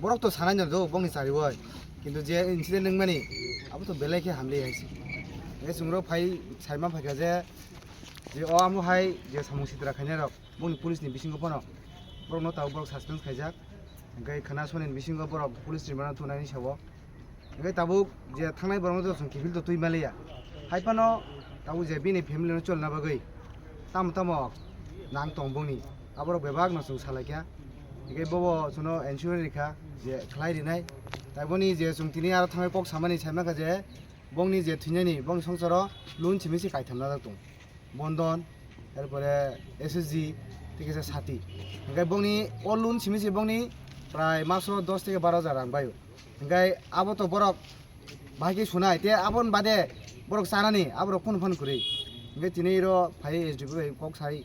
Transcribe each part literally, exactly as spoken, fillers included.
Borok to sanai no do bongni chariwi. Kintu je incident wngmani abo to belai khe hamli hai se. Hingke chwng rok phai saima phaikha je, je o amo hai je samung sitra khainai rok bongni police ni bisingo phano borok no tabuk borok suspense khaijak. Hingke khana soni ni bisingo borok police ni mano thunani sao. Hingke tabuk je thangnai borok no to chwng kiphil to twi maliya. Hai phano tabuk je bini family no cholna bagwi tamo tamo nang tong bongni aborok bebak no chwng salaikha. Hingke bobo chwngno ensure rikha je khlai rinai. Tai boni je chwng tini aro thangwi kok samani sai mankha je bongni je thwinani bongni songsaro loan simi se kaitham najak tong. Bondon, erpore S S G, tei kisa sati. Hingke bongni o loan simi se bongni prai maso dos theke baro hajar rang baio. Hingke abo to borok bahai khe sunai, te aboni bade borok chanani, aborok phone phone kwrwi. Hingke tini ro phai S D P bai kok sai,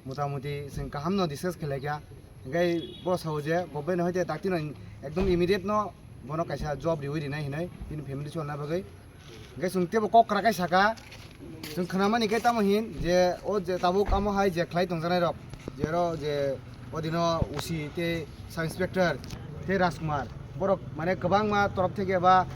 mota moti chwng kaham no discuss khlaikha. Hingke bo sao je government hoite dakti no ekdom immediate no bono kaisa job riwi rinai hinwi bini family cholna bagwi. Hingke chwng tebo kok kwrak khe saka, chwng khnamani khe tamo hin je o je tabuk amo hai je khlai tongjanai rok, je oro je odino O C tei sub inspector tei Rajkumar, borok mane kwbangma torop theke ba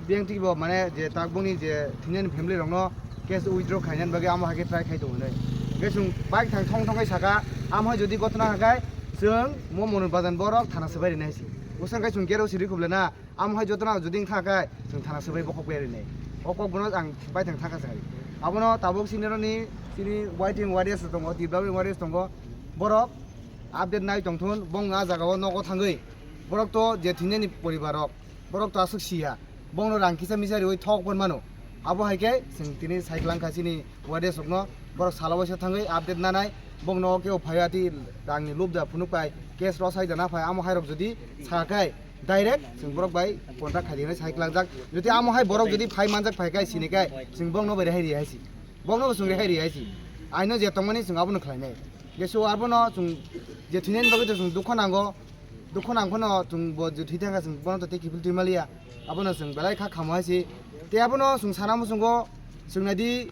biyang theke bo mane je tabukni je thwinani family rokno case withdraw khainani bagwi amo hai khe try khai tongo hinwi. Hingke chwng bike thang thong thong khe saka, amo hai jodi gotna hakai chwng mo Monubajan borok thana swbai rinai si. Bwswk khe chwng gate o siri khuble na. Amo hai jotono jodi wngkha khe chwng thana swbai bokhok bai rinai. O kok bono ang baithang thangkha se hai. Abono tabuk sini roni sini waiting warriors tongo, development warriors tongo. Borok update nai tongthun, bong a jagao nogo thangwi. Borok to je thwinani poribar rok, borok to aswk siya. Bongno rang kisa misa riwi thok pon mano. Abo hai khe chwng tini sai kwlangkha chini warriors rokno, borok salo waisa thangwi update nanai. Bongno kebo phaiya ti rangni lubda phunuk pai, case rosai da na phai, amo hai rok jodi sa khai, direct chwng borok bai contact khai dinai sai kwlangjak. Jodi amo hai borok jodi phai manjak phai kai sini kai, chwng borokno bai rehai ri hai si. Borokno bo chwng rehai ri hai si. Aino je tongmani chwng abono khlainai. Jesu abono chwng je thwinani bagwi to chwng dukho nango. Dukho nang phano chwng bo je thwi thangkha chwng bono to tei kiphil twi maliya. Abono chwng belai kha khamo hai si. Tei abono chwng sana muchungo chwng naidi.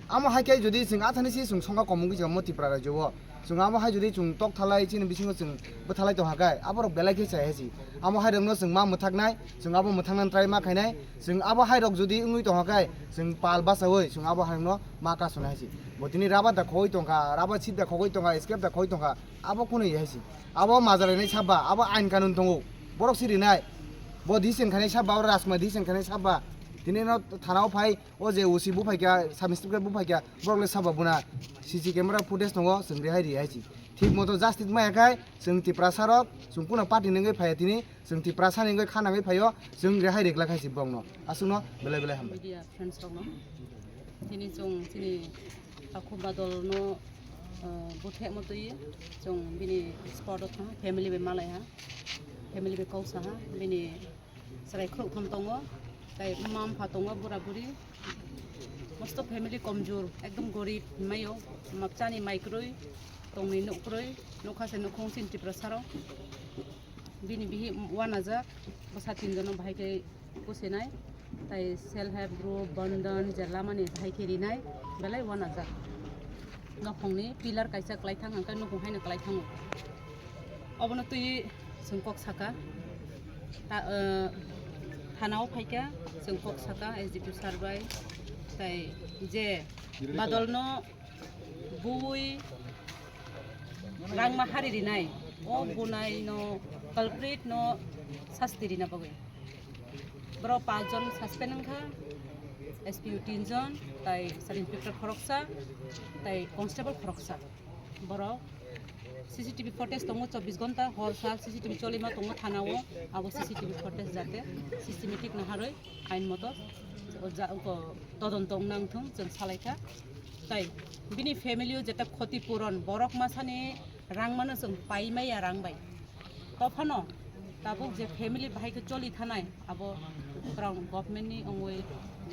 Amo hai khe jodi chwng athani si chwng songkha komung kisa mo Tripura rajyo o. Chwng amo hai jodi chwng tok thalai chini bisingo chwng bwthalai tongkha khe aborok belai khe chai hai si. Amo hai rokno chwng ma mwthaknai, chwng abo mwthaknani try ma khainai. Chwng abo hai rok jodi wngwi tongkha khe chwng pal bachaui chwng abo hai rokno ma kasonai hai si. Bo tini rubber da khogwi tongkha, rubber sheet da khogwi tongkha, scrap da khogwi tongkha. Abo kunu hai si. Abo majarainai sabba, abo ain kanun tongo. Borok si rinai. Bo decision khainai sabba, abo Rajkumar decision khainai sabba. Tini no thana o phai, o je O C buphaikha, sub inspector buphaikha, borok le saba buna C C camera footage tongo, chwng rehai ri hai si. Thik moto justice maya khai, chwng Tiprasa rok, chwng kuno party nungwi phaiya tini, chwng Tiprasa ni wngwi kha nangwi phaio, chwng rehai ri glak hai si borokno. Aswkno belai belai hambai. Media friends rokno. Tini chwng chini Akhu Badolno, uh, buthe motwi chwng bini spot o thang family bai malai ha, family bai kok saha, bini chwrai khoroktham tongo, tai mma mpha tongo, bura buri. Mosto family komjur, ekdom gorib hinmaio, mapchani mai kwrwi, tongni nuk kwrwi, nukha se nukhung chini Tiprasa rok. Bini bihi wanajak, bwsa tinjono bahai khe kusinai, tai self help group, bandhan, je lamani bahai khe rinai, belai wanajak. Nokhongni pillar kaisa kwlaithang, hwnkhe nukhung haino kwlaithango. Obono twi chwng kok saka, ta, eh, thanao phaikha, chwng kok saka S D P sir bai, tai je Badolno bui rangma hari rinai, o bunai no culprit no sasti rina bagwi. Borok panch jon suspend wngkha, S P O tin jon, tai sub inspector khoroksa, tai constable khoroksa. Borok C C T V footage tongo chobbish ghonta, hor sal C C T V cholima tongo thana o, abo C C T V footage jate systematic naharwi ain moto o ja-, o todonto wngna wngthung chwng salaikha. Tai bini family o jeta khoti puron, borok masani rang mano chwng pai maya rang bai. Tophano tabuk je family bahai khe choli thanai, abo borok government ni wngwi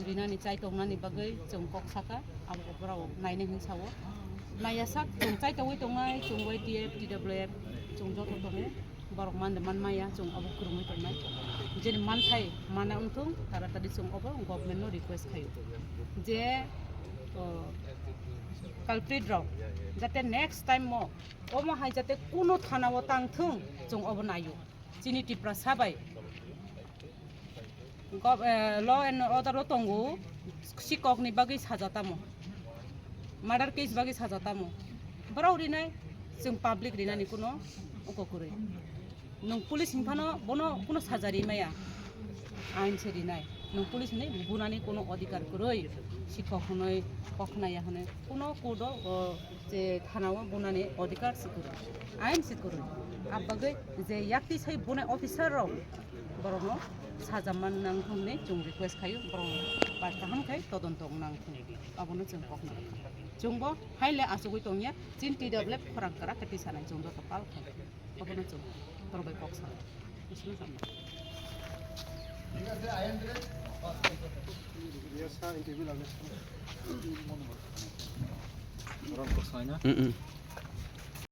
rinani chai tongnani bagwi chwng kok saka, abo borok nainai hin sao. Naiya sak chwng chai tongwi tongnai, chwng Y T F, T W F, chwng joto tongo. Borok mande man maya, chwng abo kwrwngwi tongnai. Jeni manthai mana wngthung, taratari chwng obo government no request khaio. Je, o, culprit rok jate next time mo omo hai jate kuno thana o tang thung, chwng obo naio. Chini Tiprasa bai gov-, eh, law and order o tongo, sikok ni bagwi saja tamo, murder case bagwi saja tamo, borok rinai, chwng public rinani kuno oko kwrwi. Nwng police hwnphano bono kuno saja rimaya, ain se rinai. Nwng police hwnwi bunani kuno odhikar kwrwi, sikok hwnwi, kokhnaya hwnwi kuno court o, o, je thana o bunani odhikar se kwrwi, ain se kwrwi. Abagwi je yakti sai bunai officer rok borokno saja man nang hwnwi chwng request khaio, borok bai kaham khai todonto wng nang hwnwi abono chwng kokna. Chwngbo haile achugwi tongya, chin T W F khorang kwrak khe tisanai chwng joto pal khai. Abono chwng borok bai kok salai. Bising samno. Borok kok salai na? Mm, mm.